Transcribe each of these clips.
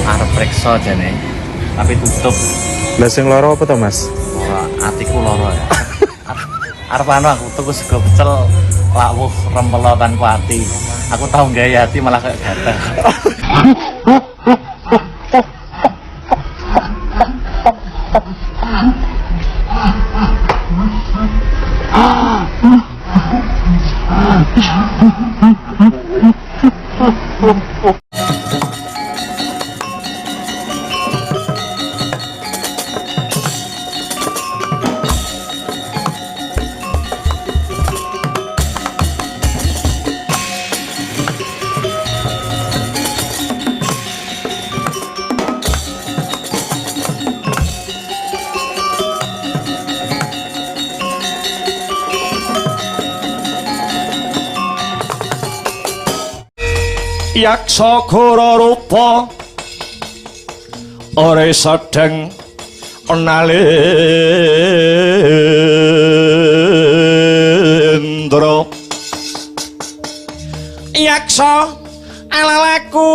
Arep preksa jane, tapi tutup. Lah sing lara apa to, Mas? Ora, atiku lara ya. Arep anu aku tuku sego pecel lawuh rempelo tanpa ati. Aku tau gawe ati malah kayak gatel. Yaksa gora rupa ore sedeng nalendra yaksa alalaku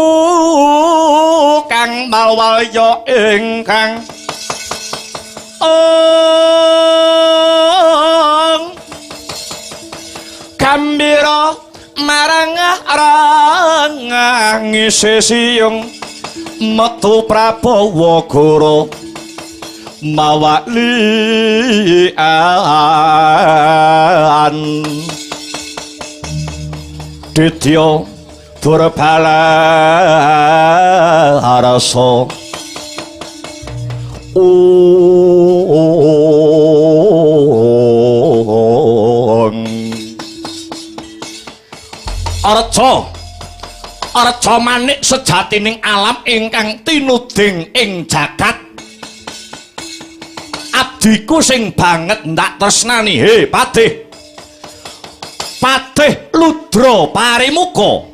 kang malwalya ingkang ong gambira marang rangise siyung metu Prabawa Goro mawalian ditya durbalarasa ong Arca Arca manik sejatining alam ingkang tinuding ing jagat. Abdiku sing banget ndak tresnani. He Patih, Patih Ludra Parimuka,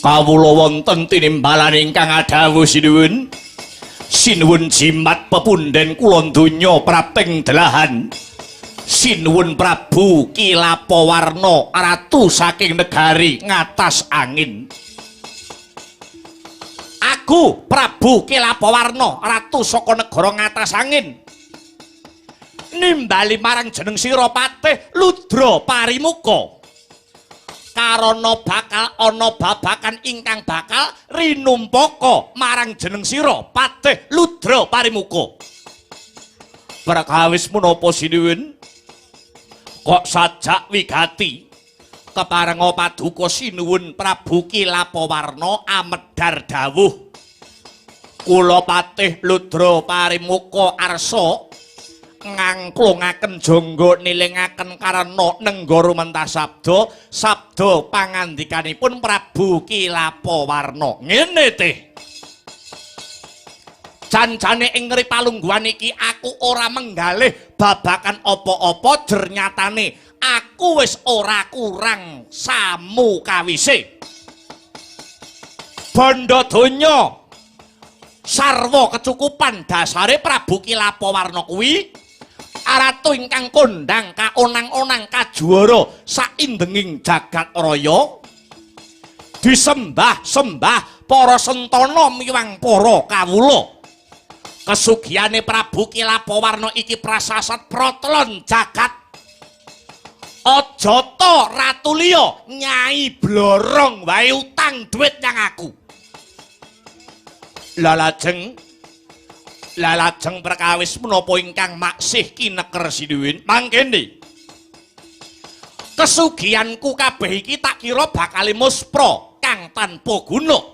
kawula wonten tinimbalan ingkang adhawuh sinuwun. Sinuwun jimat pepunden kula donya prapting delahan. Sinuwun Prabu Kilapawarna ratu saking negari ngatas angin. Aku Prabu Kilapawarna ratu saka negara ngatas angin nimbali marang jeneng sira Patih Ludra Parimuka karana bakal ana babakan ingkang bakal rinumpaka marang jeneng sira Patih Ludra Parimuka. Perkawis menapa sinuwun kok sajak wigati keparenga paduka sinuwun Prabu Kilapawarna amedhar dawuh kula Patih Ludra Parimuka arsa ngangklungaken jangga nilingaken karana nengga rumentas sabda sabda pangandikanipun Prabu Kilapawarna. Ngene teh jan-jane ing ngri palungguhan iki aku ora menggalih babakan apa-apa, jernyatane aku wis ora kurang samu kawise. Bondo donya sarwa kecukupan dasare Prabu Kilapawarna kuwi ratu ingkang kondang kaonang-onang kajuara saindenging jagat raya, disembah-sembah para sentana miwang para kawula. Kesugihane Prabu Kilapawarna iki prasasat protlon jagat. Aja ta ratu liya nyai blorong wae utang duit nyang aku. Lalajeng perkawis menapa ingkang maksih kineker sinuwun mangkene. Kesugihanku kabeh iki tak kira bakal muspra kang tanpa guna.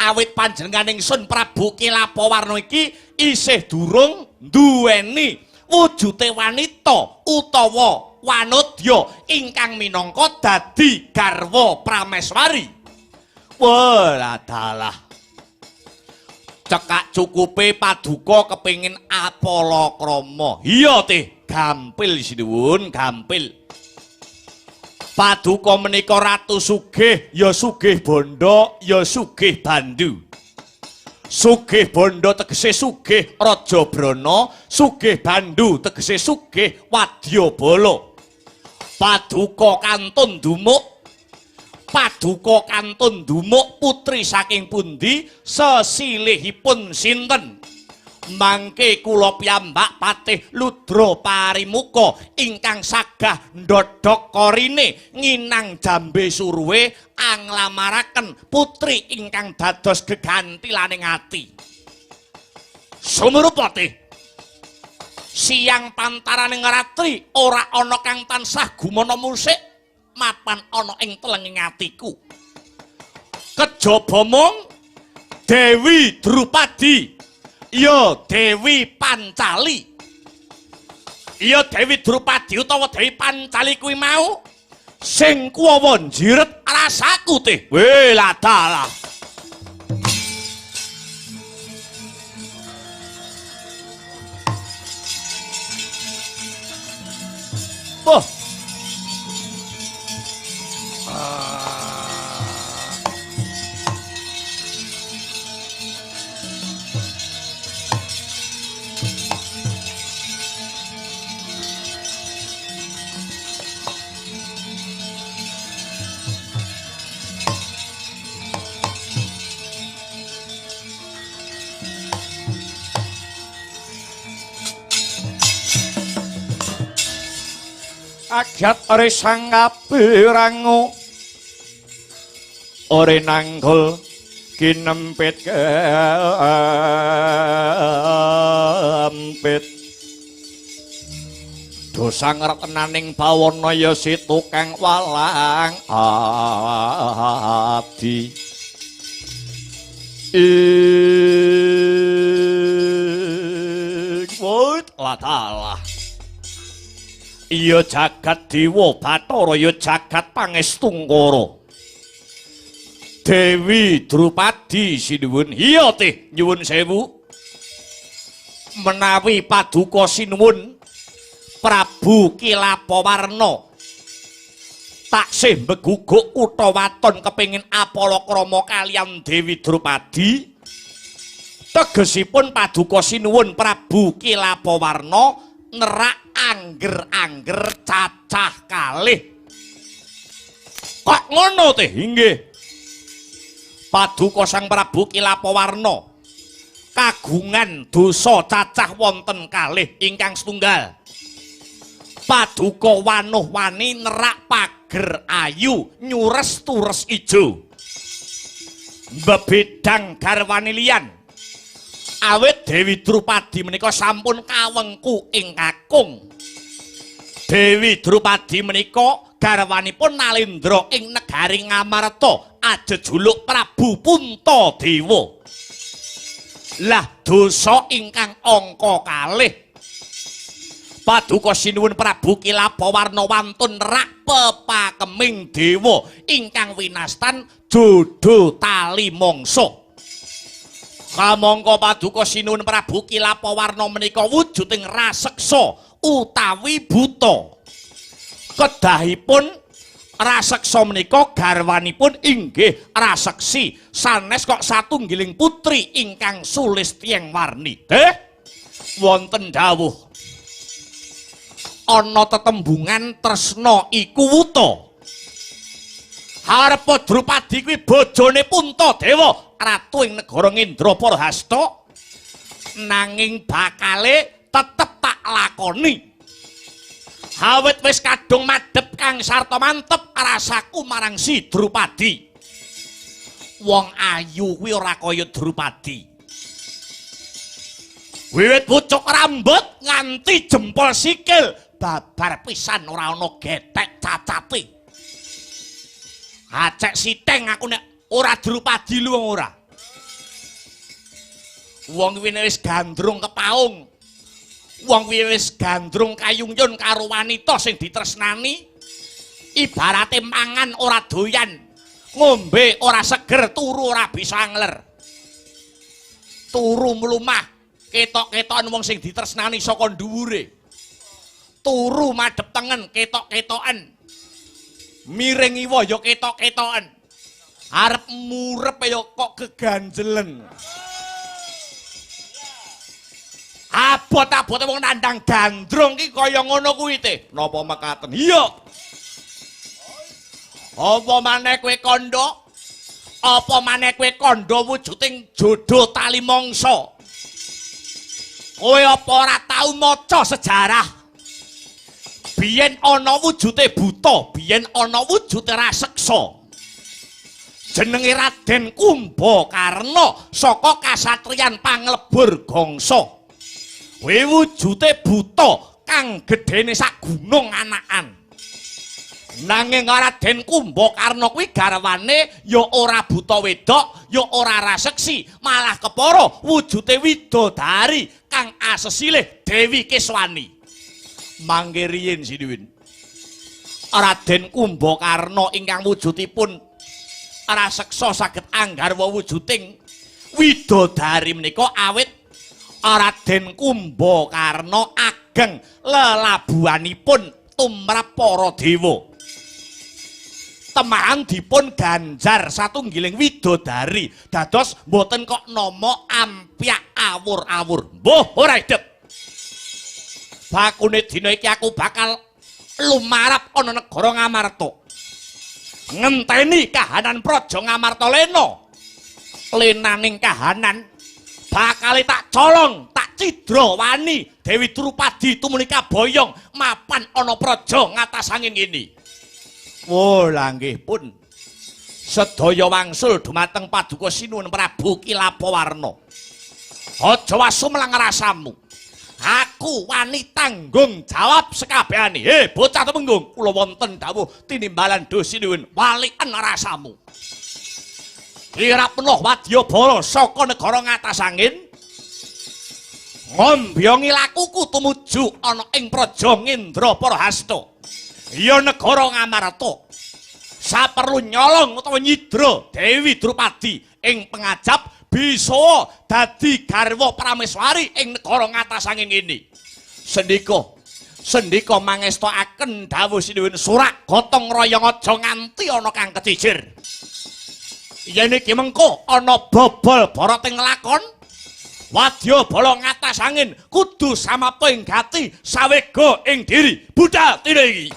Awit panjenengan ingsun Prabu Kilapawarna iki isih durung duweni wujute wanita utawa wanodya ingkang minangka dadi garwa prameswari. Wah, dalah. Cekak cukupe paduka kepingin apalakrama. Iya teh, gampil sinuwun, gampil. Paduka menika ratu sugih, ya sugih bondo, ya sugih bandu. Sugih bondo tegese sugih Raja Brana, sugih bandu tegese sugih Wadyabala. Paduka kantun dumuk Paduka kantun dumuk putri saking pundi sesilihipun sinten? Mangke kula piyambak Patih Ludra Parimuka ingkang sagah ndhodhok korine nginang jambe suruwe anglamaraken putri ingkang dados gegantilaning ati. Sumurup Patih. Siang pantaraning ratri ora ana kang tansah gumana musik mapan ana ing telenging atiku. Kejaba mung Dewi Drupadi, ya Dewi Pancali. Ya Dewi Drupadi utawa Dewi Pancali kuwi mau sing kuwawa njiret rasaku teh. Weh ladalah. Oh. Agyat ore sang kapirangu ore nanggul kinempit kempit dosa ngretenaning bawana ya si tukang walang abdi ing wut ladalah. Iya jagat dewa Bathara, ya jagat pangestungkara. Dewi Drupadi sinuwun. Iya teh, nyuwun sewu. Menawi paduka sinuwun Prabu Kilapawarna taksih mbeguguk kutha waton kepengin apalakrama kaliyan Dewi Drupadi. Tegesipun paduka sinuwun Prabu Kilapawarna nerak angger-angger cacah kalih. Kok ngono teh? Inggih. Paduka Sang Prabu Kilapawarna kagungan dosa cacah wonten kalih ingkang setunggal. Paduka wanuh wani nerak pager ayu nyures tures ijo. Mbebedang garwane liyan. Awit Dewi Drupadi menika sampun kawengku ing kakung. Dewi Drupadi menika garwanipun Nalendra ing negari Ngamarta ajejuluk Prabu Puntadewa. Lah dosa ingkang angka kalih. Paduka sinuwun Prabu Kilapawarna wantun rak pepakeming dewa ingkang winastan jodho tali mangsa. Kamangka paduka sinuwun Prabu Kilapawarna menika wujuding raseksa utawi buta. Kedahipun raseksa menika garwanipun inggih raseksi sanes kok satunggiling putri ingkang sulistyeng warni. Wonten dawuh ana tetembungan tresna iku wuta. Arepa Drupadi kuwi bojone Puntadewa, ratu ing negara Ngendraprahasta, nanging bakale tetep tak lakoni. Awit wis kadung madhep kang sarta mantep rasaku marang si Drupadi. Wong ayu kuwi ora kaya Drupadi. Wiwit pucuk rambut nganti jempol sikil babar pisan ora ana getek cacate. Acek siteng aku nek ora Drupadi lu wong ora. Wong kuwi wis gandrung kepaung. Wong kuwi wis gandrung kayungyun karo wanita sing ditresnani. Ibarate mangan ora doyan, ngombe ora seger, turu ora bisa angler. Turu mlumah, ketok-ketokan wong sing ditresnani saka dhuwure. Turu madhep tengen, ketok-ketokan. Miring iwa ya ketok-ketokan. Arep murep ya kok keganjelen. Abot-abote wong nandang gandrung ki kaya ngono kuwi teh. Napa mekaten? Iya. Apa maneh kowe kandha? Apa maneh kowe kandha wujuding jodho tali mangsa? Kowe apa ora tau maca sejarah? Biyen ana wujude buta, biyen ana wujude raseksa. Jenenge Raden Kumbakarna saka kasatriyan Panglebur Gangsa. Kowe wujude buta kang gedhene sak gunung anakan. Nanging Raden Kumbakarna kuwi garwane ya ora buta wedok, ya ora raseksi, malah kepara wujude widodari kang asesilih Dewi Keswani. Mangke riyin sinuwun. Raden Kumbakarna ingkang wujudipun raseksa saged anggarwa wujuding widodari menika awit Raden Kumbakarna ageng lelabuhanipun tumrap para dewa. Temahan dipun ganjar satunggiling widodari dados mboten kok nama ampyak awur-awur. Mbuh ora idep. Bakune dina iki aku bakal lumarap ana negara Ngamarta. Ngenteni kahanan praja Ngamarta lena. Lenaning kahanan bakal tak colong, tak cidra wani Dewi Drupadi tumuli kaboyong mapan ana praja ngatas angin ngene. Oh lah nggih pun sedaya wangsul dumateng paduka Sinuwun Prabu Kilapawarna. Aja wasum lan rasamu. Aku wani tanggung jawab sekabehane. He bocah tumenggung, kula wonten dawuh tinimbalan duh sinuwun waliken rasamu. Kira penuh wadyabala saka negara ngatas angin ngombyongi lakuku tumuju ana ing praja Ngendraprahasta. Ya negara Ngamarta. Saperlu nyolong utawa nyidra Dewi Drupadi ing pengajap bisa dadi garwa prameswari ing negara ngatas angin ngene. Sendika, sendika mangestakaken dawuh sinuwun surak gotong royong aja nganti ana kang kecicir. Yen iki mengko ana bobol barating lakon wadyabala ngatas angin kudu samapta ing gati sawega ing diri. Budal dina iki.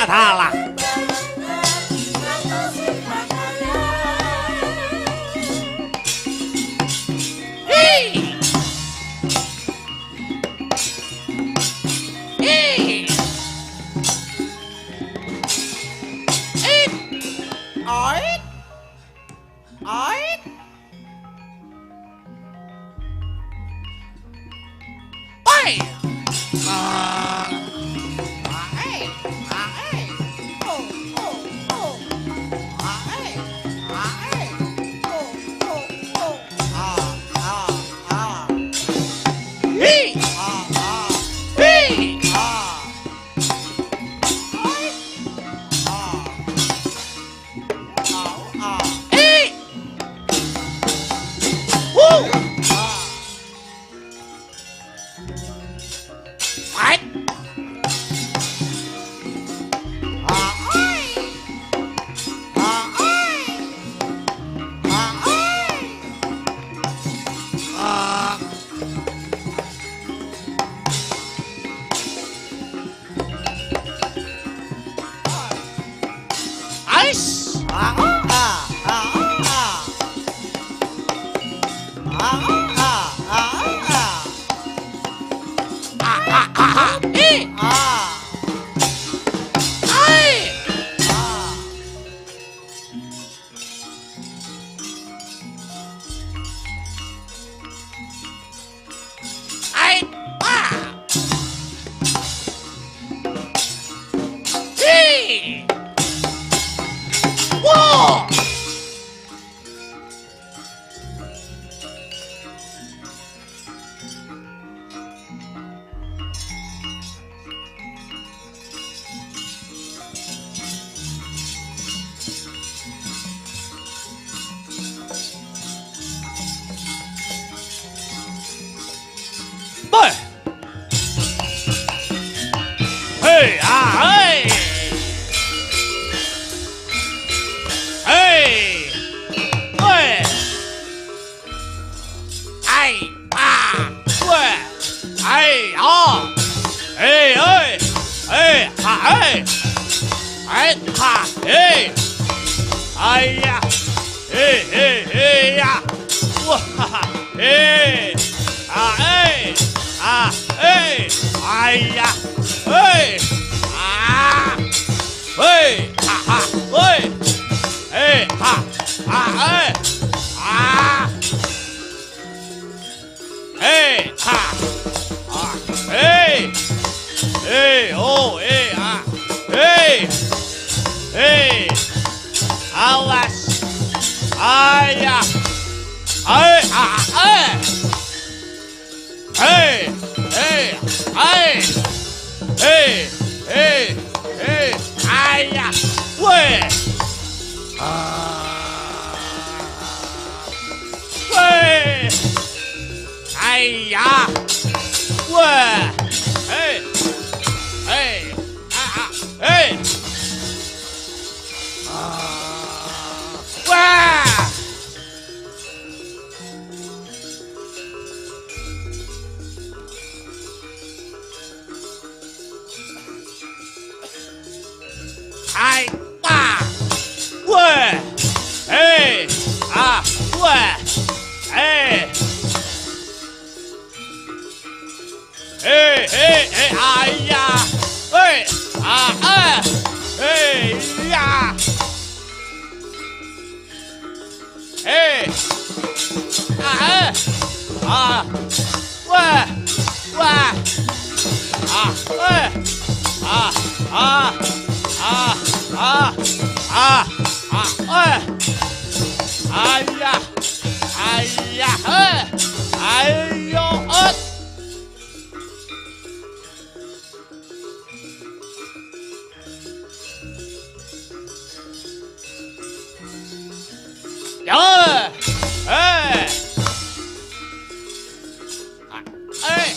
Dalah. Hei. Hei. Hei. Ait. Ait. Oi. Hei. Hei. Hei. Woo. Ait. Ais. Eh. Ai. Ai. Ah. Hei. Wow. Boy. Hey, ah, hey. Hey. Hey. Ai, ah,喂. Ai, ah. Hey, hey. Hey, ha, hey. Ai, ha, hey. Ai ya. Hey, hey, hey ya. Wah, hey. Ah, hey. Ah, hey. Ai ya. Hey. Ah. Hey, ha, ha, hey. Hey, ha, ha, hey. Ah. Hey, ha. Ah, hey. Hey, oh, hey, ah. Hey. Hey. Awas. Ayah. Hey, ah, hey. Hey, hey, hey. Hey, hey, hey. Ayah. Weh. Weh. Ayah. Weh. Hey. Hey. Ah, ah. Hey. Wah. Ai, ah. Weh. Hey. Ah, weh. Hey. Hey, hey, hey, ayah. Hey, ah, ah. Hey, ya. Hey. Ah, eh. Ah. Weh. Weh. Ah, eh. Ah, ah. Ah, ah, ah, ah, eh. Ayah. Ayah, eh. Ayo, eh. Ya. Eh. Ah, eh.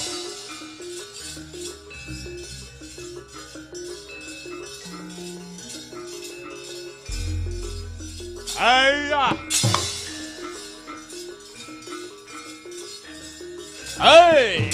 哎呀！哎！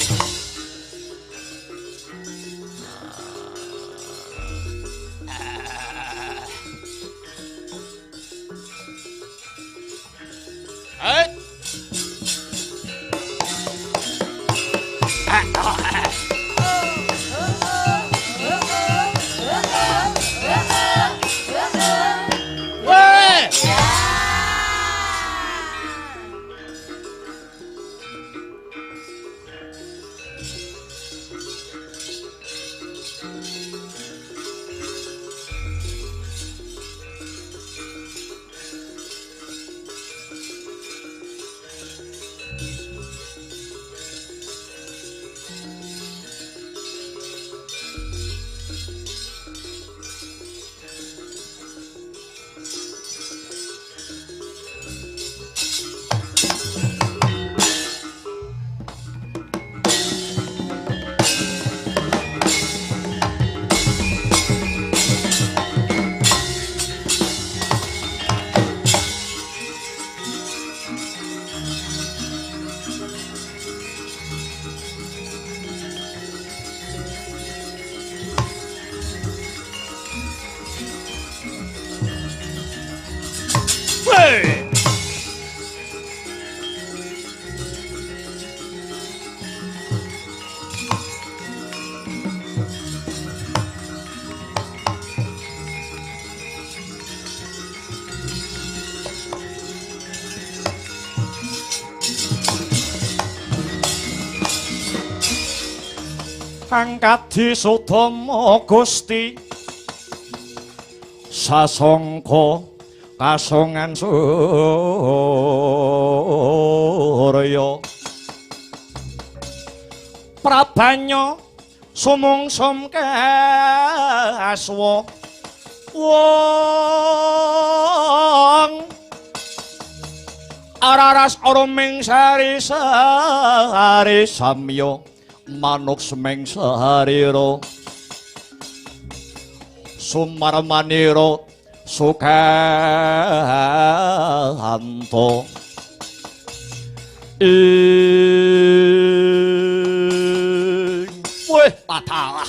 Weh. Kang kadi sudama Gusti sasongko kasongan surya prabanya sumungsum kaswa wong araras aruming sari sari samya manuk semeng sarira sumarmanira sukanto ing weh patalah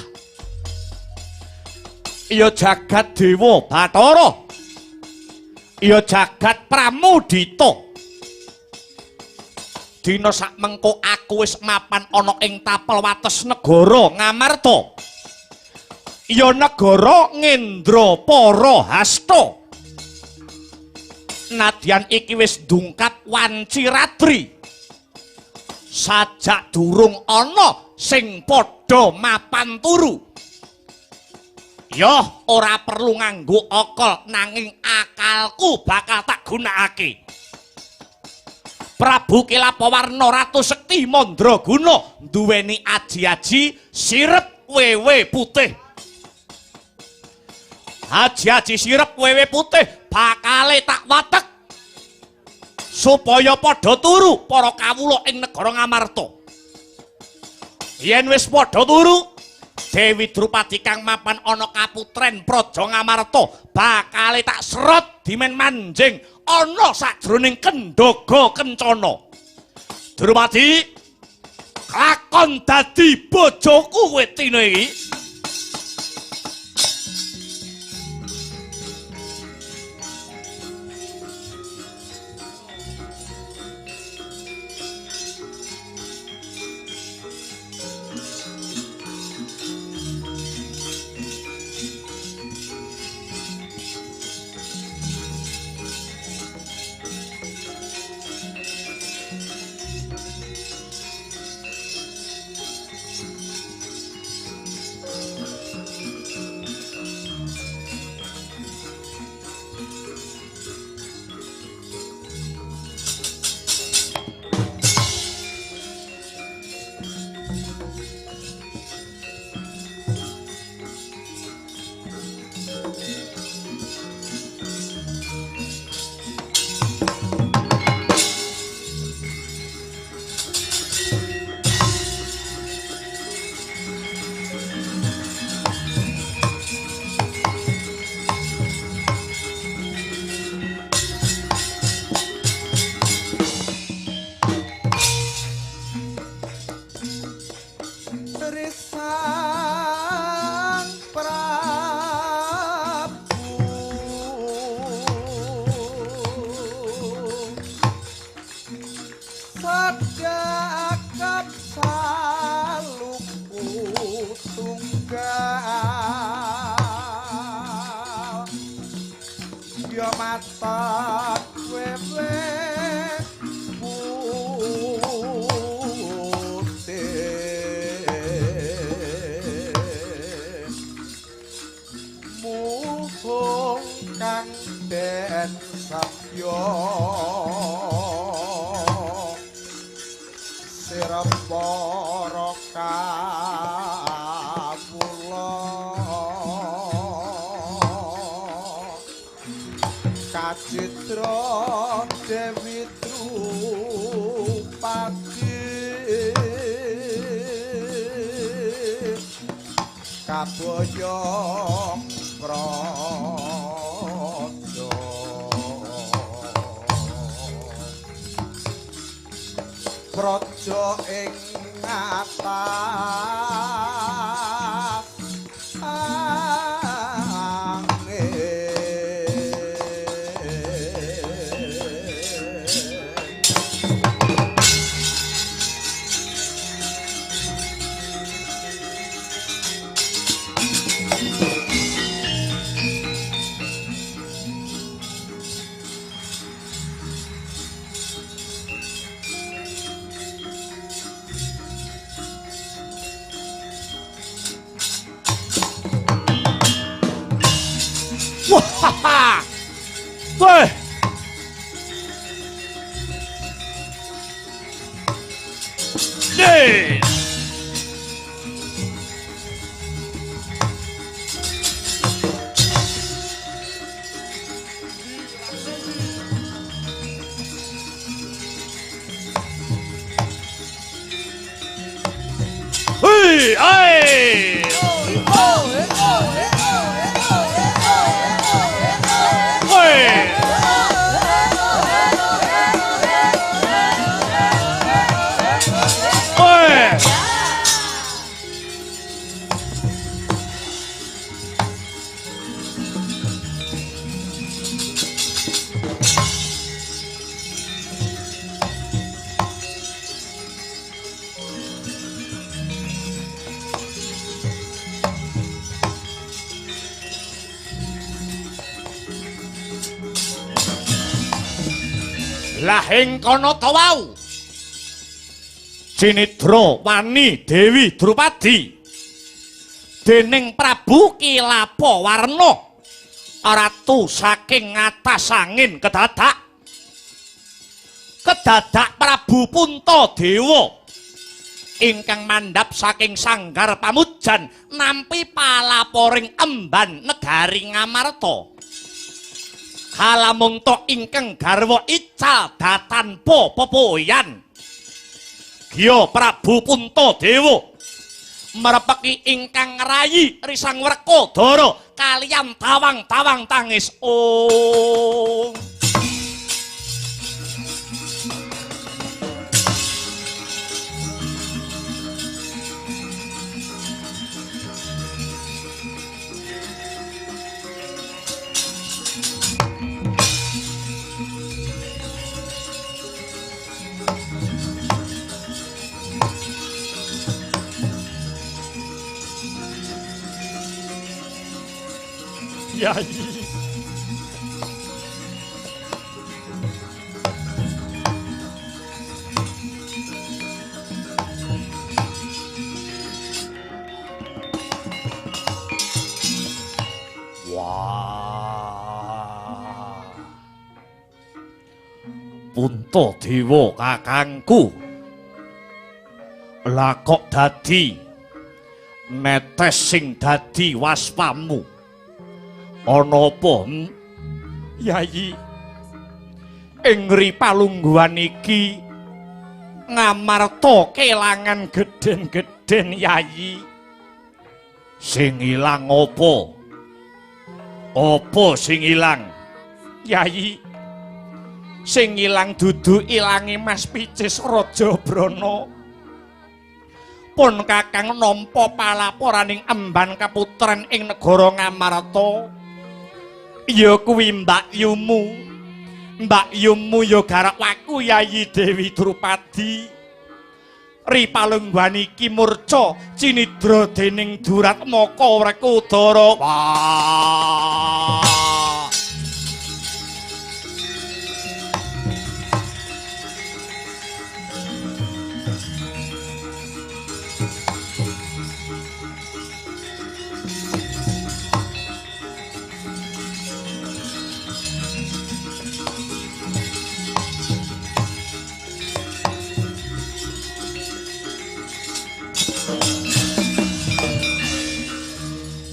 iya jagat dewa Bathara iya jagat Pramudita. Dina sak mengko aku wis mapan ana ing tapel wates negara Ngamarta. Ya negara Ngendrapara Hasta. Nadyan iki wis ndungkap wanci ratri. Sajak durung ana sing padha mapan turu. Ya ora perlu nganggo akal nanging akalku bakal tak gunakake. Prabu Kilapawarna Ratu Sekti Mandraguna nduweni aji-aji sirep wewe putih. Aji-aji sirep wewe putih bakale tak watek supaya padha turu para kawula ing negara Ngamarta. Yen wis padha turu, Dewi Drupadi kang mapan ana kaputren Praja Ngamarta bakale tak serot dimen manjing ana sajroning kendhaga kencana. Drupadi, lakon dadi bojoku kowe dina iki. Sedekap salam. Kaboyo praja praja ing atas angin. Wah, weh. Nih. Hei, ai. Lah ing kono ta wau Cinidra wani Dewi Drupadi dening Prabu Kilapawarna ratu saking ngatas angin kedadak kedadak Prabu Puntadewa ingkang mandhap saking sanggar pamujan nampi palaporing emban negari Ngamarta. Kalamunta ingkang garwa ical datanpa pepoyan. Gya Prabu Puntadewa merepeki ingkang ngrayi Risang Werkodara kaliyan tawang-tawang tangis. Oh. Yai. Wah. Puntadewa kakangku. Lah kok dadi netes sing dadi waspamu? Ana apa, Yayi? Ing ri palungguhan iki Ngamarta kelangan gedhen-gedhen, Yayi. Sing ilang apa? Apa sing ilang, Yayi? Sing ilang dudu ilange Mas Picis Raja Brana. Pun kakang nampa palaporaning emban kaputren ing negara Ngamarta. Ya kuwi mbakyumu. Mbakyumu ya garwaku Yayi Dewi Drupadi. Ri palungguhan iki murca cinidra dening Duratmaka Wrekodara. Wah.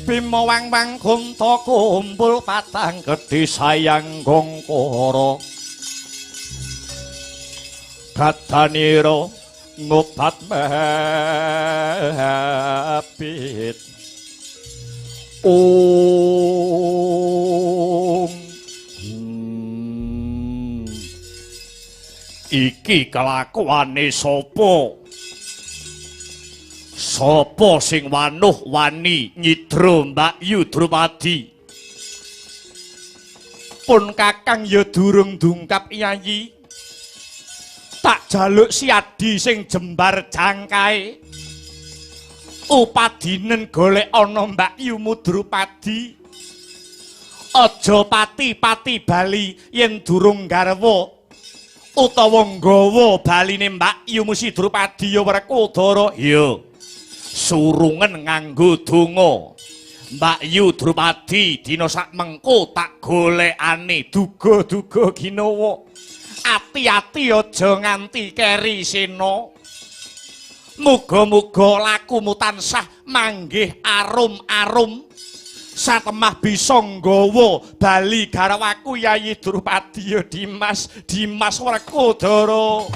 Bima wang-wang kunta kumpul patang gedhe sayang gongkara gadanira ngobat mebit. Om. Iki kelakuane sapa? Sapa sing wanuh wani nyidra Mbak Yu Drupadi? Pun kakang ya durung dungkap Yayi. Tak jaluk siadi sing jembar jangkae. Upadinen golek ana Mbak Yu Drupadi. Aja pati-pati bali yen durung garwa utawa nggawa baline Mbak Yu Musi Drupadi ya Werkudara. Iya. Surungen nganggo donga. Mbak Yu Drupadi dina sak mengko tak golekane duga-duga ginawa. Ati-ati aja nganti keri sena. Muga-muga lakumu tansah manggih arum-arum. Satemah bisa nggawa bali garwaku Yayi Drupadi ya Dimas, Dimas Werkudara.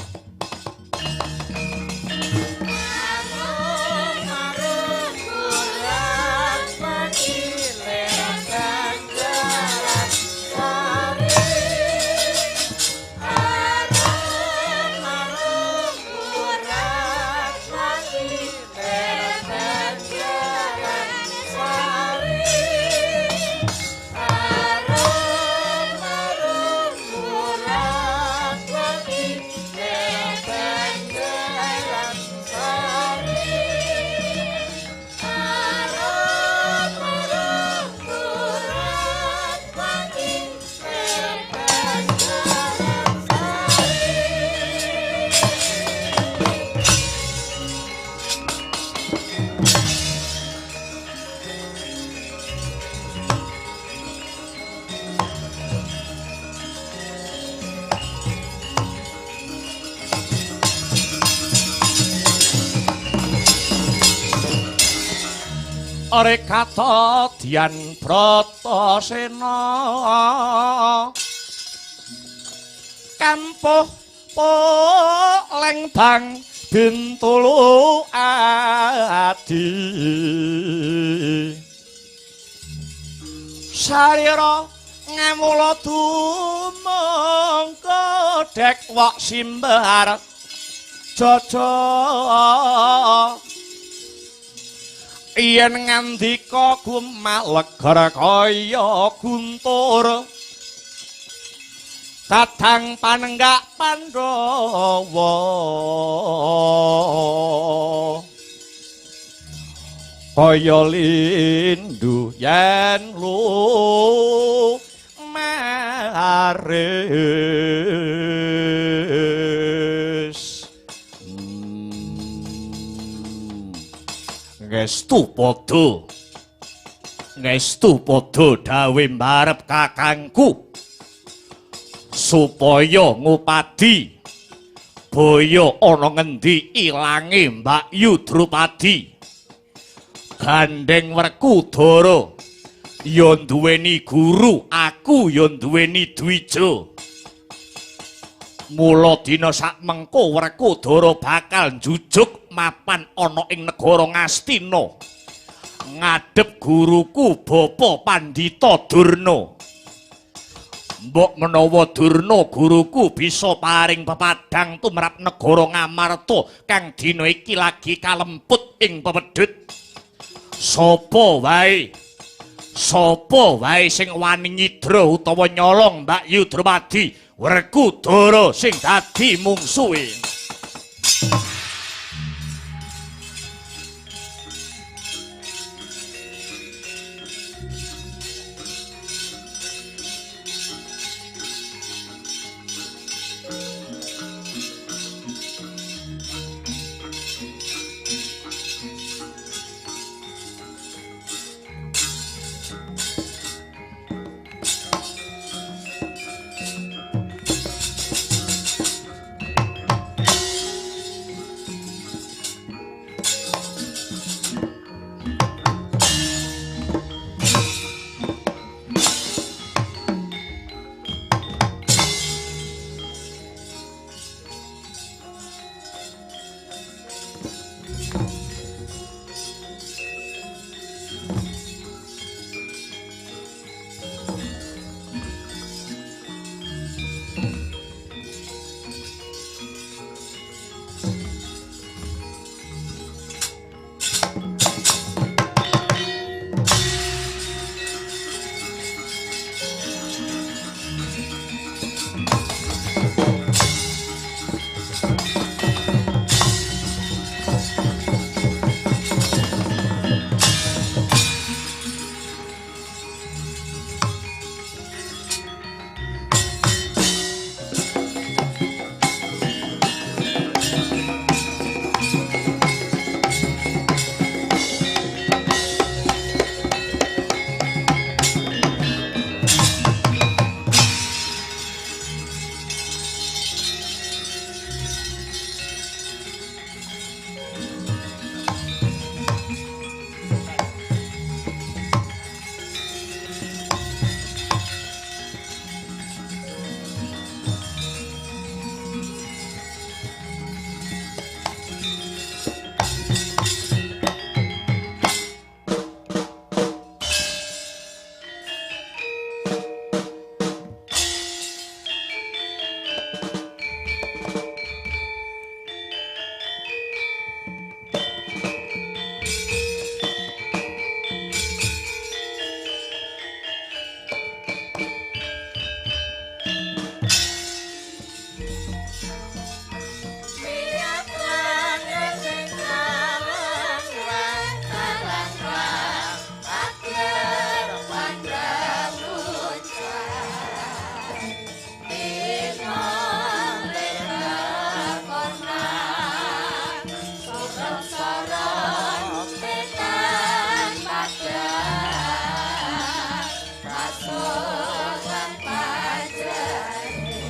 Rekata Dian Bratasena kampuh poleng bang Bintulu adi sarira ngemula tumengko dek wak simbar jaja yen ngandika gumaleger kaya guntur dadang panenggak Pandhawa kaya lindu yen lu maris. Ngestu padha, ngestu padha dawe mbarep kakangku supaya ngupadi boyo ana ngendi ilange Mbak Yu Drupadi. Gandeng Werkudara ya duweni guru, aku ya duweni dwija. Mula dina sak mengko Werkudara bakal njujuk mapan ana ing negara Ngastina ngadhep guruku Bapa Pandhita Durna. Mbok menawa Durna guruku bisa paring pepadang tumrap negara Ngamarta kang dina iki lagi kalemput ing pepedhut. Sapa wae, sapa wae sing wani nyidra utawa nyolong Mbak Yu Drupadi, Werkudara sing dadi mungsuhe.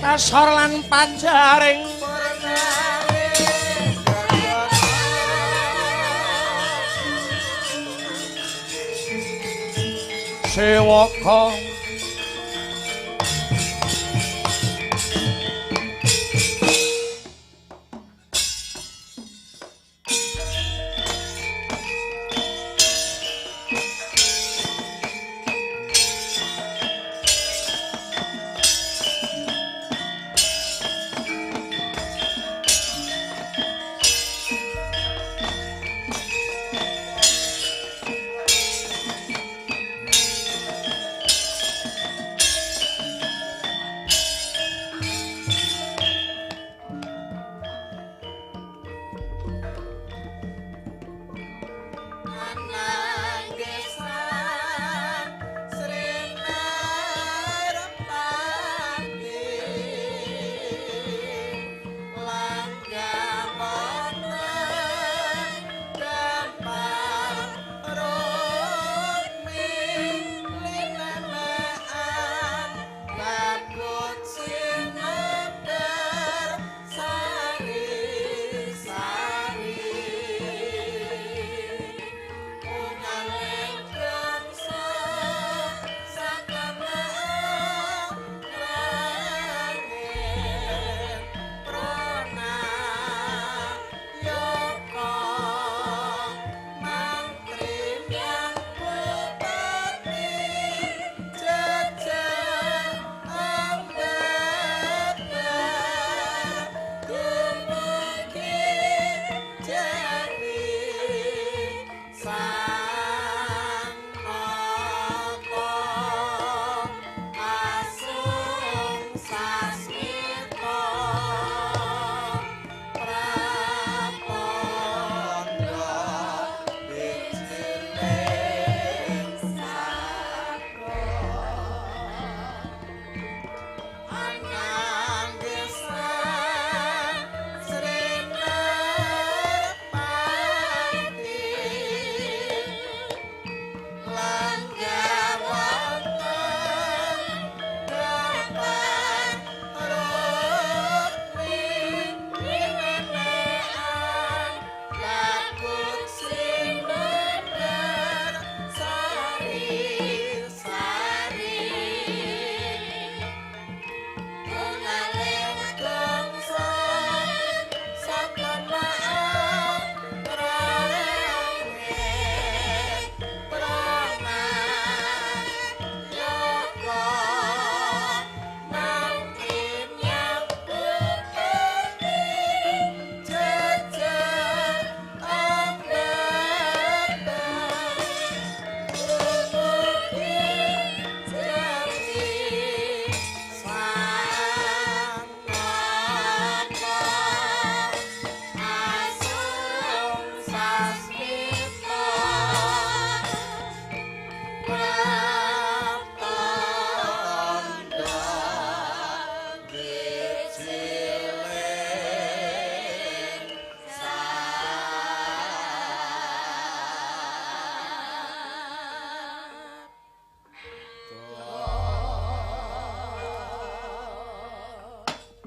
Tasor lan pajaring sewaka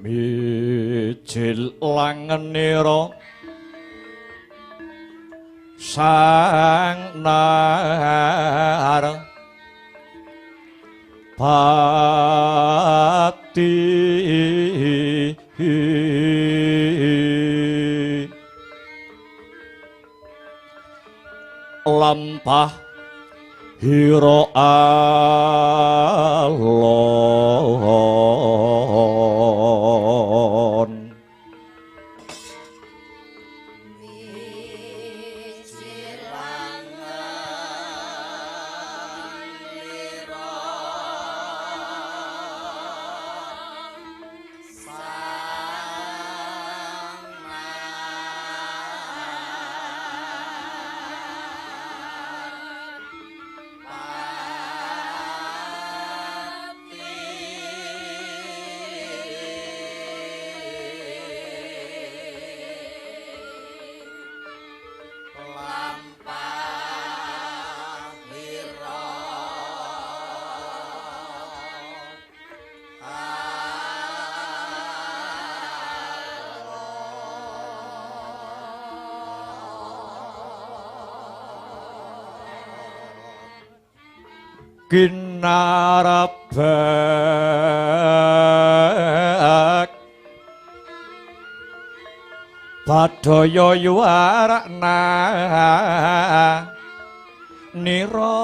Mijil langenira sang nar pati lampah hira alon. Kinarabek Badaya yuwarakna nira.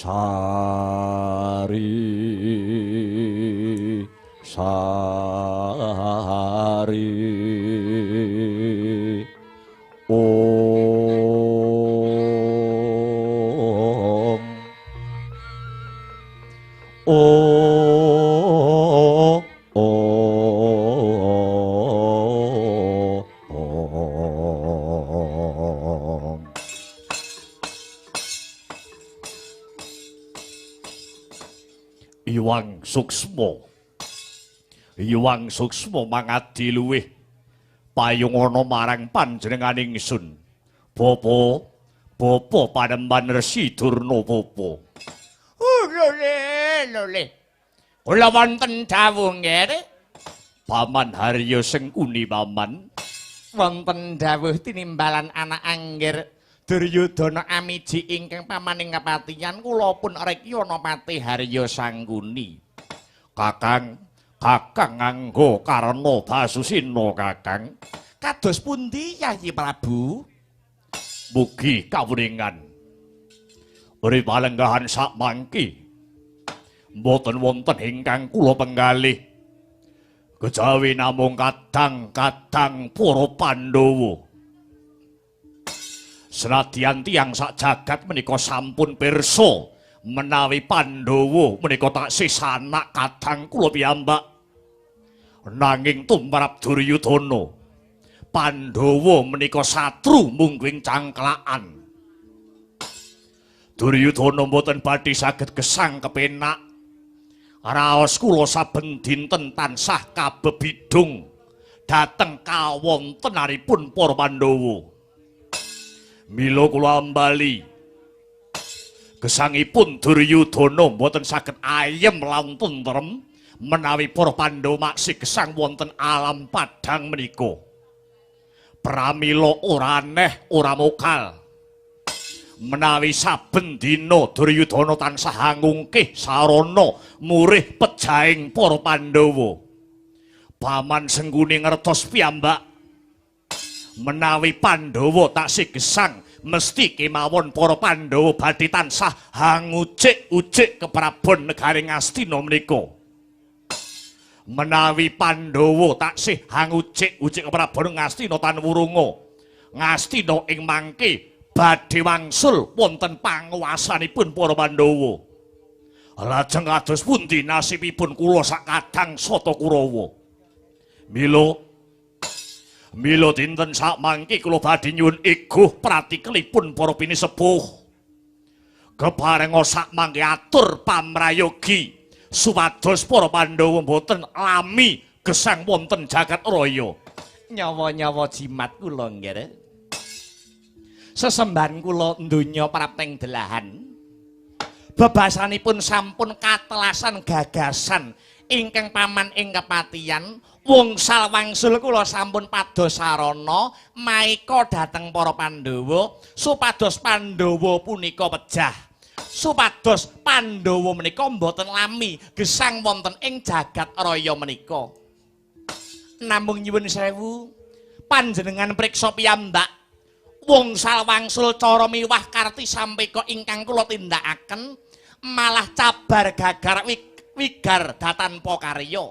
Sari sari om om om. Iwang Suksma, Iwang Suksma mangadi luwih payungana marang panjenengan ingsun. Bapa, bapa panemban Resi Durna bapa. Lole, lole. Kula wonten dawuh nggih. Paman Harya Sengkuni paman. Wonten dawuh tinimbalan anak anggir Duryudana amiji ingkang pamaning kepatihan kula pun rekyana Patih Harya Sangkuni. Kakang, kakang nganggo karna basusina kakang. Kados pundi Yayi Prabu? Mugi kawuningan. Uri palenggahan sakmangki mboten wonten ingkang kula penggalih. Kejawi namung kadang-kadang para Pandhawa. Senadyan tiyang sak jagat menika sampun pirsa menawi Pandhawa menika taksih sanak kadang kula piyambak. Nanging tumrap Duryudana, Pandhawa menika satru mungguing cangklakan. Duryudana mboten badhe saged gesang kepenak. Raos kula saben dinten tansah kabebidung dhateng kawontenanipun para Pandhawa. Mila kula ambali gesangipun Duryudana mboten saged ayem lan tentrem menawi para Pandhawa maksih gesang wonten alam padhang menika. Pramila ora aneh ora mokal menawi saben dina Duryudana tansah ngungkih sarana murih pejahing para Pandhawa. Paman Sengkuni ngertos piyambak menawi Pandhawa taksih gesang mesti kemawon para Pandhawa badhe tansah hangucik-ucik keprabon negari Ngastina menika. Menawi Pandhawa taksih hangucik-ucik keprabon Ngastina tan wurunga, Ngastina ing mangke badhe wangsul wonten panguwasanipun para Pandhawa. Lajeng kados pundi nasibipun kula sakadang Sata Kurawa? Mila dinten sakmangke kula badhe nyuwun iguh pratikelipun para pinisepuh. Keparenga sakmangke atur pamrayogi supados para Pandhawa mboten lami gesang wonten jagat raya. Nyawa-nyawa jimat kula nggih. Sesembahan kula donya prapteng delahan. Bebasanipun sampun katelasan gagasan ingkang paman ing kepatihan. Wongsal wangsul kula sampun pados sarana maeka dhateng para Pandhawa supados Pandhawa punika pejah. supados Pandhawa menika mboten lami gesang wonten ing jagat raya menika. Namung nyuwun sewu, panjenengan priksa piyambak wongsal wangsul cara miwah karti sampeka ingkang kula tindakaken malah cabar gagar wigar datanpa karya.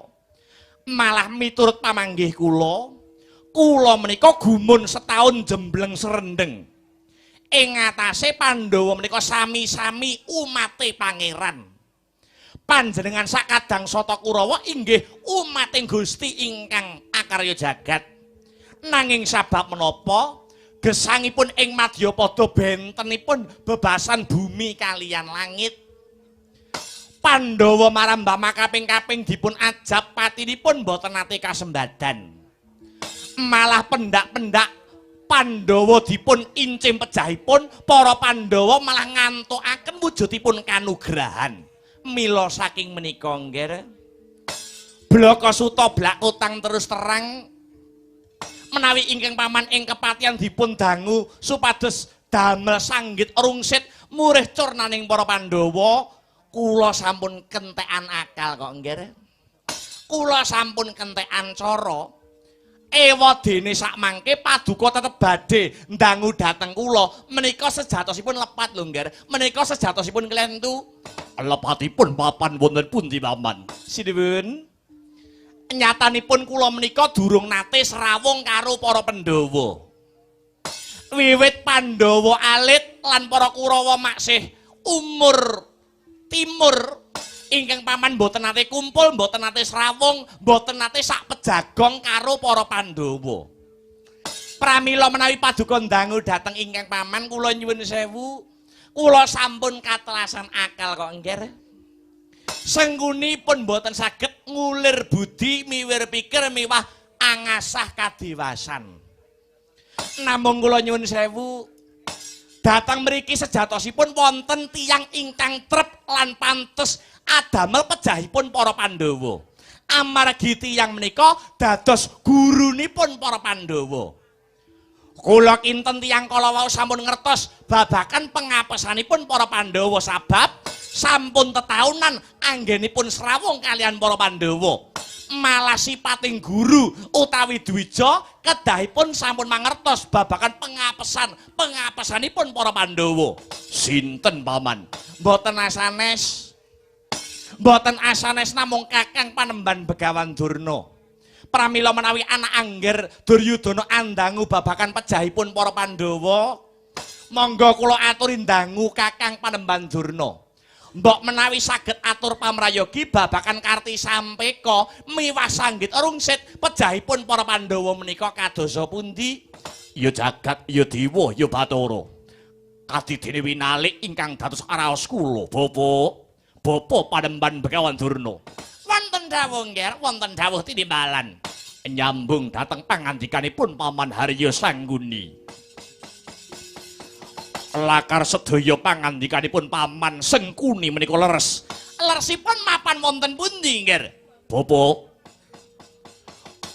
Malah miturut pamanggih kula, kula menika gumun setahun jembleng serendeng. Ing atase Pandhawa menika sami-sami umate pangeran. Panjenengan sakadang sata Kurawa inggih umating Gusti ingkang akarya jagat. Nanging sabab menapa gesangipun ing madyapada bentenipun bebasan bumi kaliyan langit. Pandhawa marambah makaping-kaping dipun ajab patinipun boten nate kasembadan. Malah pendak-pendak Pandhawa dipun incim pejahipun, para Pandhawa malah ngantukaken wujudipun kanugrahan. Mila saking menika nggih, Blaka Suta blak kutang terus terang menawi ingkang paman ing kepatihan dipun dangu supados damel sanggit rungsit murih curnaning para Pandhawa. Kula sampun kentekan akal kok nggih. Kula sampun kentekan cara. Ewa dene sakmangke paduka tetep badhe ndangu dhateng kula. Menika sejatosipun lepat lho nggih. Menika sejatosipun klentu. Lepatipun papan wonten pundi paman? Sinuwun. Nyatanipun kula menika durung nate srawung karo para Pandhawa. Wiwit Pandhawa alit lan para Kurawa maksih umur timur ingkang paman mboten nate kumpul, mboten nate srawung, mboten nate sak pejagong karo para Pandhawa. Pramila menawi paduka ndangu dhateng ingkang paman kula nyuwun sewu, kula sampun katelasan akal kok nggih. Sengkuni pun mboten saged ngulir budi, miwir pikir, miwah angasah kadewasan. Namung kula nyuwun sewu, datang mriki sejatosipun wonten tiyang ingkang trep lan pantes adamel pejahipun para Pandhawa. Amargi tiyang menika dados gurunipun para Pandhawa. Kula kinten tiyang kala wau sampun ngertos babagan pengapesanipun para Pandhawa sabab sampun tetaunan anggenipun srawung kaliyan para Pandhawa. Malah sipating guru utawi dwija kedahipun sampun mangertos babagan pengapesanipun para Pandhawa. Sinten paman? Mboten asanes. Mboten asanes namung Kakang Panembahan Begawan Durna. Pramila menawi anak angger Duryudana andangu babagan pejahipun para Pandhawa, monggo kula aturi ndangu Kakang Panembahan Durna. Mbok menawi saged atur pamrayogi babagan karti sampeka miwah sanggit rungsit pejahipun para Pandhawa menika kadosa pundi? Ya jagat, ya dewa, ya bathara. Kadidene winalik ingkang dados raos kula, Bapak. Bapak Panembahan Begawan Durna. Wonten dawuh nggih, wonten dawuh tinimbalan. Nyambung dhateng pangandikanipun Paman Haryo Sangguni. Lakar sedaya pangandikanipun Paman Sengkuni menika leres. Leresipun mapan wonten pundi nggih? Bapak.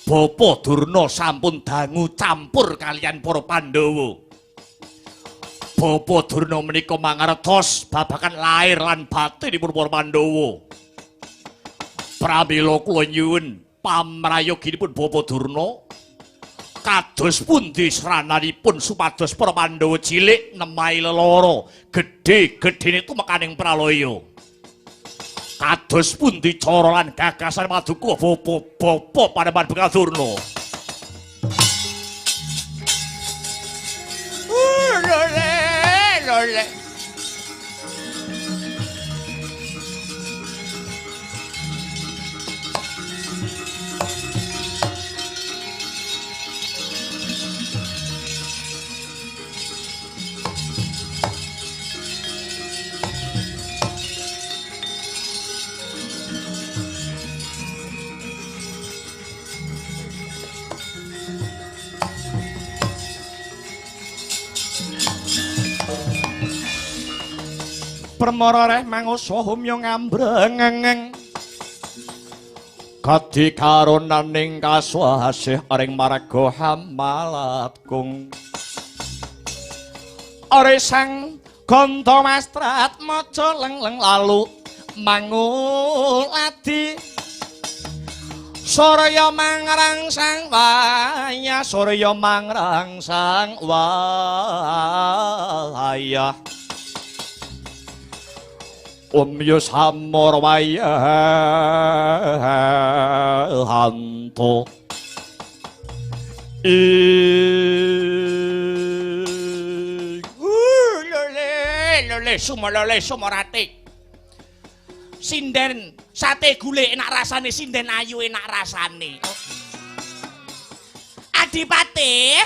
Bapak Durna sampun dangu campur kaliyan para Pandhawa. Bapak Durna menika mangertos babagan lair lan batinipun para Pandhawa. Pramila kula nyuwun pamrayoginipun Bapak Durna kados pundi srananipun supados para Pandhawa cilik nemahi lelara, gedhe-gedhene tumekaning pralaya. Kados pundi cara lan gagasan paduka Bapak Panembahan Begawan Durna? Lole. Permara reh mangusa humya ngambrengeng kadi karonaning kaswasih ring marga hamalatgung. Ore sang Ganda mastrat maca lengleng lalu manguladi. Surya mangrangsang wayah, surya mangrangsang wayah. Om yo samor wayah hanto. Lole lole sumolole sumorate. Sinden sate gule enak rasane, sinden ayu enak rasane. Adipate,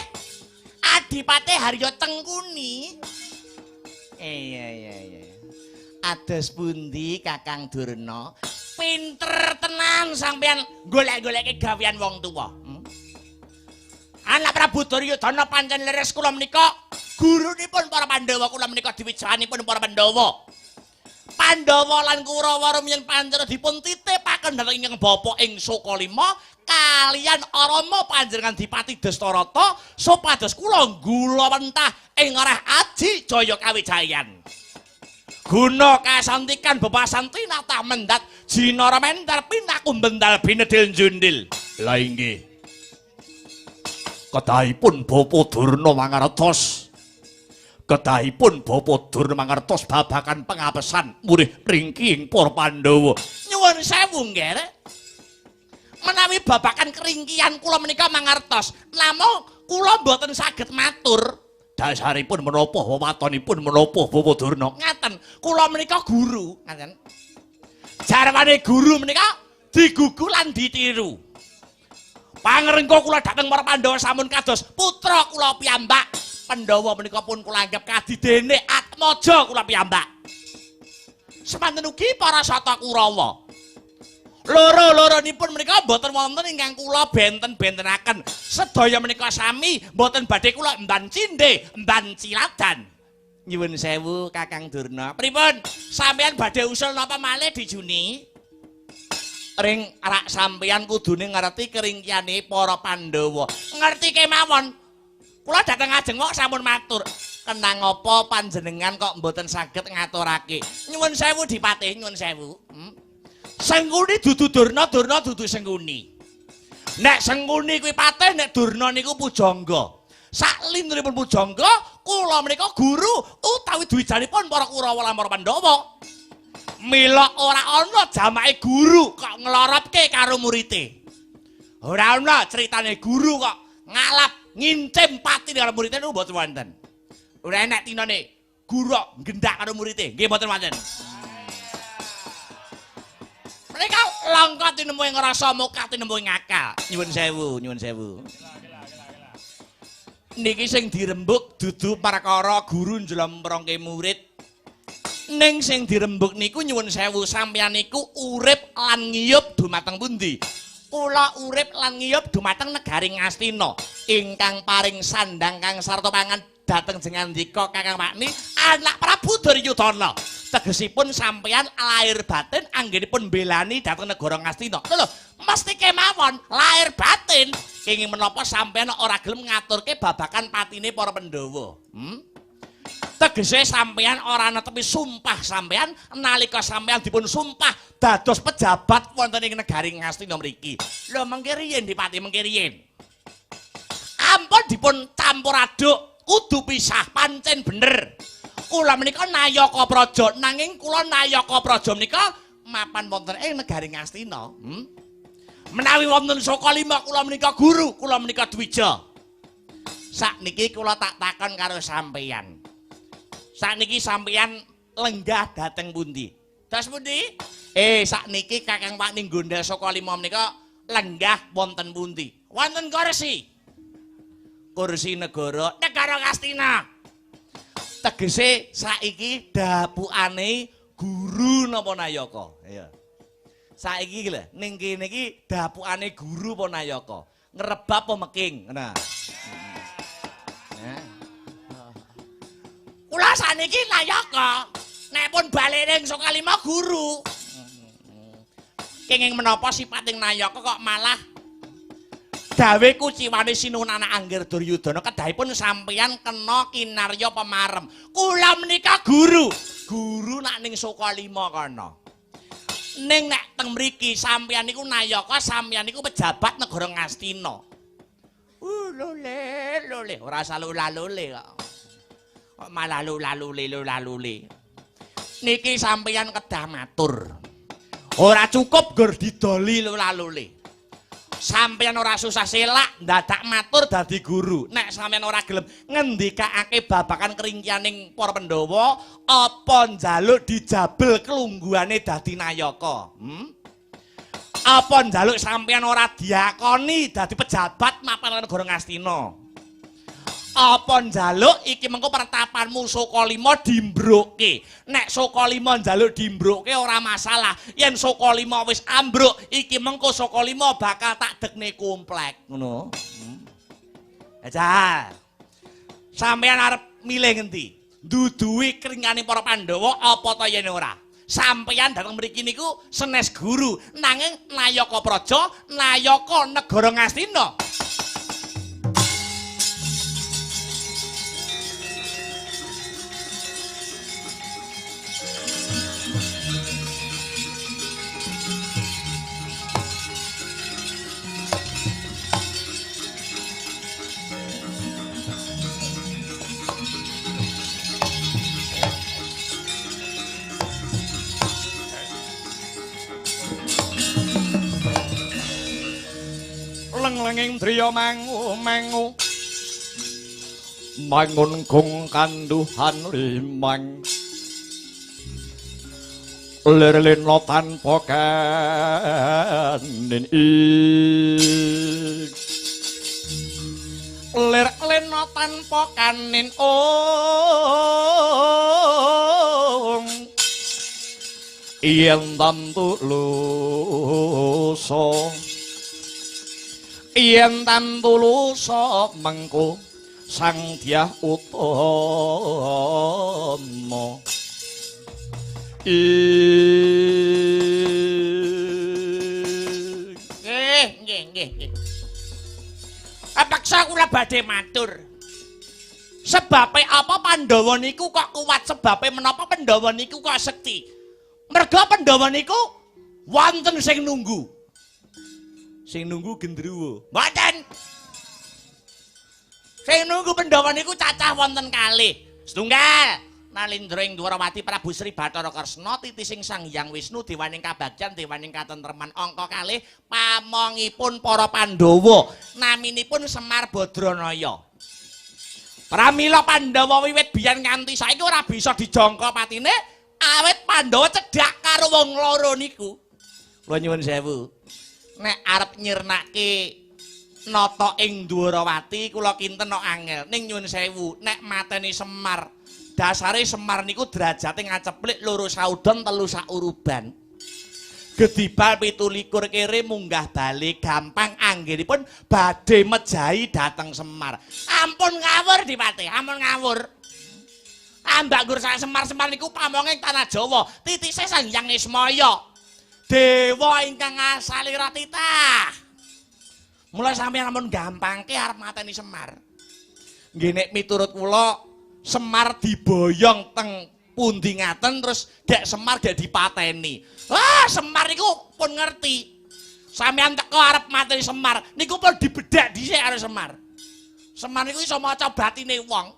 Adipate Haryo Tengkuni. Iya iya iya. Ados pundi Kakang Durna? Pinter tenan sampean golek-goleke gawean wong tuwa. Anak Prabu Duryudana pancen leres kula menika gurunipun para Pandhawa, kula menika diwijahanipun para Pandhawa. Pandhawa lan Kurawa rumiyin pancen dipun titipaken dhateng ingkang bapa ing Sukalima kaliyan Rama panjenengan Dipati Dastarata supados kula nggulawentah ing arah aji jaya kawijayan. Guna kasantikan bebasanti nata mendhat jinara mendar pinaku bendal binedil jundil. Lah inggih. Kedahipun Bapa Durna mangertos. Kedahipun Bapa Durna mangertos babagan pengapesan murih ringkihing para Pandhawa. Nyuwun sewu nggih. Menawi babagan keringkihan kula menika mangertos, namung kula mboten saged matur. Dasaripun menapa wewatonipun menapa Bapa Durna? Ngaten, kula menika guru, ngaten. Jarwane guru menika digugu lan ditiru. Pangrengka kula dhateng para Pandhawa sampun kados putra kula piyambak. Pandhawa menika pun kula anggap kadidene atmaja kula piyambak. Semanten ugi para sata Kurawa. Loro-loronipun menika mboten wonten ingkang kula benten-bentenaken. Sedaya menika sami mboten badhe kula emban cindhe, emban ciladan. Nyuwun sewu Kakang Durna. Pripun? Sampeyan badhe usul napa malih dijuni? Ring rak sampeyan kudune ngerti keringkiyane para Pandhawa. Ngerti kemawon. Kula dhateng ajeng kok sampun matur. Kenang apa panjenengan kok mboten saged ngaturake? Nyuwun sewu Dipati, nyuwun sewu. Sengkuni dudu Durna, Durna dudu Sengkuni. Nek Sengkuni kuwi patih, nek Durna niku pujangga. Saklinturipun pujangga, kula menika guru utawi dwijanipun para Kurawa lan para Pandhawa. Mila ora ana jamake guru kok ngloropke karo murite. Ora ana critane guru kok ngalap ngincim pati karo murite niku mboten wonten. Ora enek tinane guru kok nggendak karo murite, nggih mboten wonten. Mereka langka tinemu ing rasa, mokah tinemu ing akal. Nyuwun sewu, nyuwun sewu. Niki sing dirembuk dudu perkara guru njlemprongke murid. Ning sing dirembuk niku nyuwun sewu sampeyan niku urip lan ngiyup dumateng pundi? Kula urip lan ngiyup dumateng negari Ngastina ingkang paring sandang kang sarta pangan dhateng jengandika Kakang Makni anak Prabu Duryudana. Tegesipun sampeyan lahir batin anggenipun mbelani dhateng negara Ngastina. Lho, mesti kemawon lahir batin kenging menapa sampeyan ora gelem ngaturke babagan patine para Pandhawa. Tegese sampeyan ora netepi sumpah sampeyan nalika sampeyan dipun sumpah dados pejabat wonten ing negari Ngastina mriki. Lho mengke riyin Dipati, mengke riyin. Ampun dipun campur aduk, kudu pisah pancen bener. Kula menika nayaka praja, nanging kula nayaka praja menika mapan wonten ing negari Ngastina. Menawi wonten Sukalima kula menika guru, kula menika dwija. Sakniki kula tak takon karo sampeyan. Sakniki sampeyan lenggah dhateng pundi? Dados pundi? Sakniki Kakang Pakni Gondel Sukalima menika lenggah wonten pundi? Wonten kursi. Kursi negara, negara Ngastina. Tegese saiki dapukane guru napa nayaka? Iya. Saiki iki lho, ning kene iki dapukane guru apa nayaka? Ngrebab apa meking? Nah. Kula saniki nayaka. Nek pun bali ning Sukalima guru. Kenging menapa sipating nayaka kok malah Gawe kuciwane Sinuwun anak Anggir Duryudana kedahipun sampeyan kena kinarya pemarem. Kula menika guru. Guru nak ning Sukalima kana. Ning nek teng mriki sampeyan niku nayaka, sampeyan niku pejabat negara Ngastina. Lole lole ora salula-lule kok. Kok malah lula-lule lula-lule. Niki sampeyan kedah matur. Ora cukup gur didoli lula-lule. Sampeyan ora susah selak ndadak matur dadi guru. Nek sampeyan ora gelem ngendikake babakan keringkianing para Pandhawa, apa njaluk dijabel kelungguhane dadi nayaka? Apa njaluk sampeyan ora diakoni dadi pejabat mapan negara Ngastina? Apa njaluk iki mengko pertapanmu Sukalima dimbrukke? Nek Sukalima njaluk dimbrukke ora masalah. Yen Sukalima wis ambruk, iki mengko Sukalima bakal tak dekne komplek, ngono. Jajal. Sampeyan arep milih ngendi? Nduduhi keringane para Pandhawa apa ta yen ora? Sampeyan dateng mriki niku senes guru, nanging nayaka praja, nayaka negara Ngastina. Leng-lenging driya mangu-mangu mangun gong kanduhan limang lir lena tanpa kanin lir lena tanpa kanin ong yen tantu lusa yen tantu lusa mengko Sang Dyah Utama. Nggih, nggih, nggih. Apaksa kula badhe matur. Sebabe apa Pandhawa niku kok kuat, sebabe menapa Pandhawa niku kok sekti? Merga Pandhawa niku wonten sing nunggu. Sing nunggu gendruwo. Mboten. Sing nunggu Pandhawa niku cacah wonten kalih. Setunggal, Nalindra ing Dwarawati Prabu Sri Bathara Kresna titising Sang Hyang Wisnu dewaning kabagyan dewaning katentreman. Angka kalih pamongipun para Pandhawa naminipun Semar Badranaya. Pramila Pandhawa wiwit biyen nganti saiki ora bisa dijangka patine awit Pandhawa cedhak karo wong loro niku. Kula nyuwun sewu. Nek arep nyirnake nata ing Dwarawati kula kinten nok angel. Ning nyuwun sewu, nek mateni Semar, dasare Semar niku derajate ngaceplik 2 saudon 3 sauruban. Gedibal 27 kere munggah bali gampang anggenipun badhe mejahi dhateng Semar. Ampun ngawur Dipati, ampun ngawur. Ambak nggur sak Semar-Semar niku pamonging tanah Jawa, titise Sang Hyang Ismaya. Dewa ingkang asale ratitah. Mula sampeyan ampun gampangke arep mateni Semar. Nggih nek miturut kula Semar diboyong teng pundi ngaten terus gek Semar gek dipateni. Wah, Semar niku pun ngerti. Sampeyan teko arep mateni Semar, niku pun dibedhek dhisik karo Semar. Semar niku iso maca batine wong.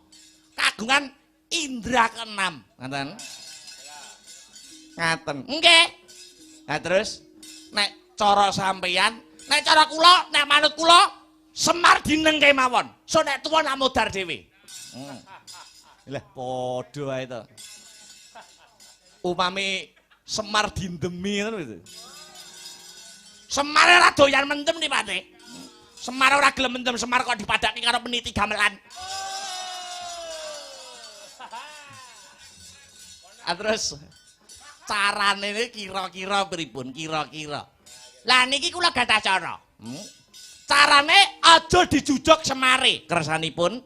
Kagungan indra keenam, ngaten. Ngaten. Nggih. Nah terus nek cara sampeyan, nek cara kula, nek manut kula Semar dinengke mawon. So nek tuwa nak modar dhewe. Lah padha ae to. Upami Semar dindemi ngono gitu. Semar ora doyan mendem nih, Pak. Semar ora gelem mendem, Semar kok dipadake karo peniti gamelan. Ah terus carane ini kira-kira pripun kira-kira. Lah niki kula gadah cara. Carane aja dijujuk Semare, kersanipun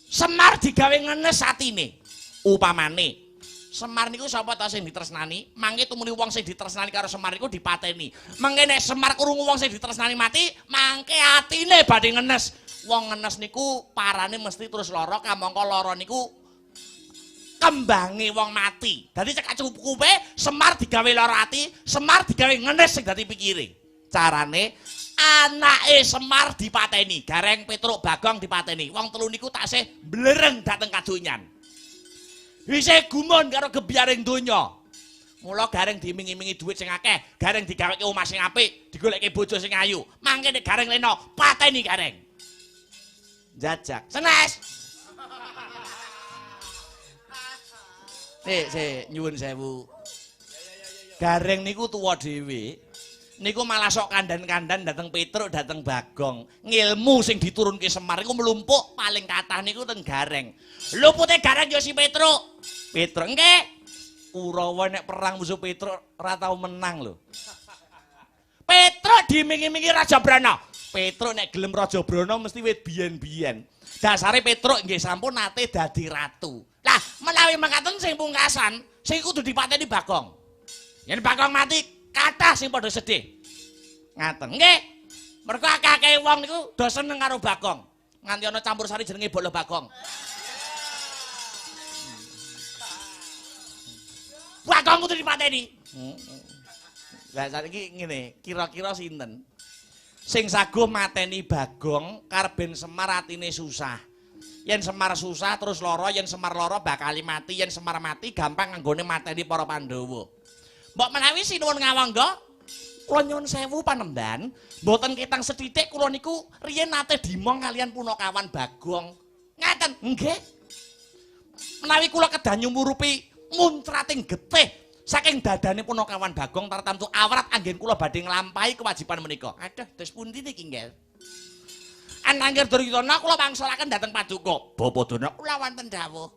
Semar digawe ngenes atine. Upamane Semar niku sapa ta sing ditresnani? Mangke tumuni wong sing ditresnani karo Semar niku dipateni. Mangke nek Semar krungu wong sing ditresnani mati, mangke atine badhe ngenes. Wong ngenes niku parane mesti terus lara, kamangka lara niku kembange wong mati. Dadi cekak cukupe Semar digawe lara ati, Semar digawe ngenes sing dadi pikire. Carane anake Semar dipateni, Gareng Petruk Bagong dipateni. Wong telu niku taksih blereng dhateng kadonyan. Isih gumun karo gebyaring donya. Mula Gareng diiming-imingi dhuwit sing akeh, Gareng digaweke omah sing apik, digoleke bojo sing ayu. Mangke nek Gareng lena, pateni Gareng. Jajak. Senes. Sik, sik, nyuwun sewu. Gareng niku tuwa dhewe. Niku malah sok kandan-kandan dateng Petruk, dateng Bagong. Ngilmu sing diturunke Semar niku mlumpuk paling kathah niku teng Gareng. Lupute Gareng ya si Petruk. Petruk nggih. Kurawa nek perang musuh Petruk ora tau menang lho. Petruk diiming-imingi Raja Brana. Petruk nek gelem Raja Brana mesti wit biyen-biyen. Dasare Petruk nggih sampun nate dadi ratu. Lah menawi mekaten sing pungkasan sing kudu dipateni Bagong. Yen Bagong mati kathah sing padha sedih. Ngaten. Nggih. Mergo akeh-akeh wong niku do seneng karo Bagong. Nganti ana campur sari jenenge Bolo Bagong. Bagong kudu dipateni. Lah saiki ngene, kira-kira sinten sing saguh mateni Bagong karben Semar atine susah. Yen Semar susah terus lara, yen Semar lara bakal mati, yen Semar mati gampang nganggone mateni para Pandhawa. Mbok menawi sinuwun ngawangga, kula nyuwun sewu panemban, mboten ketang sethithik kula niku riyen nate dimong kalian punakawan Bagong. Ngaten, nggih. Menawi kula kedah nyumurupi muntrating getih saking dadane punakawan Bagong tartamtu awrat anggen kula badhe nglampahi kewajiban menika. Aduh, dos pundi niki nggih? Anangger Duryudana kula wangsulaken dhateng paduka. Bapa Durna kula wonten dawuh.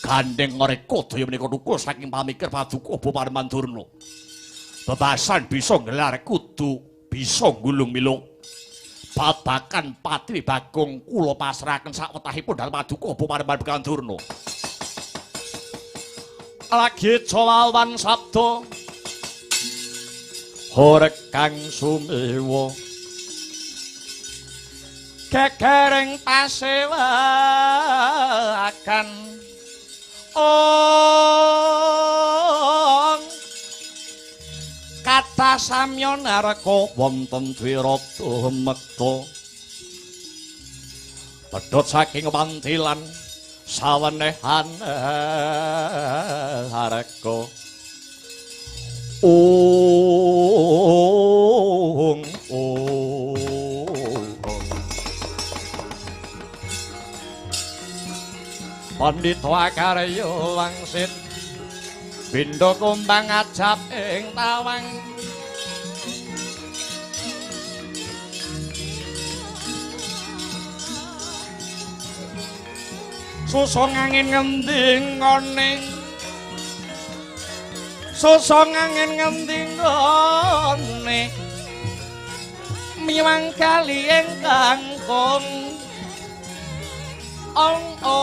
Gandeng ngreka daya menika thukul saking pamikir paduka Bapak Mandurna. Bebasan bisa nggelar kudu bisa nggulung milung. Babakan pati Bagong kula pasrahaken sawetahipun dhateng paduka Bapak Mandurna. Lagi jawawan sabda horeg kang sumewa gegereng pasewakan ong kata samya naraka wonten Dwirata mekta pedhot saking wantilan sawenehan hareka ong ong Pandhita akarya wangsit bindha kumbang ajab ing tawang susung angin ngendi nggone susung angin ngendi nggone miwang kali ing kangkung ong ong.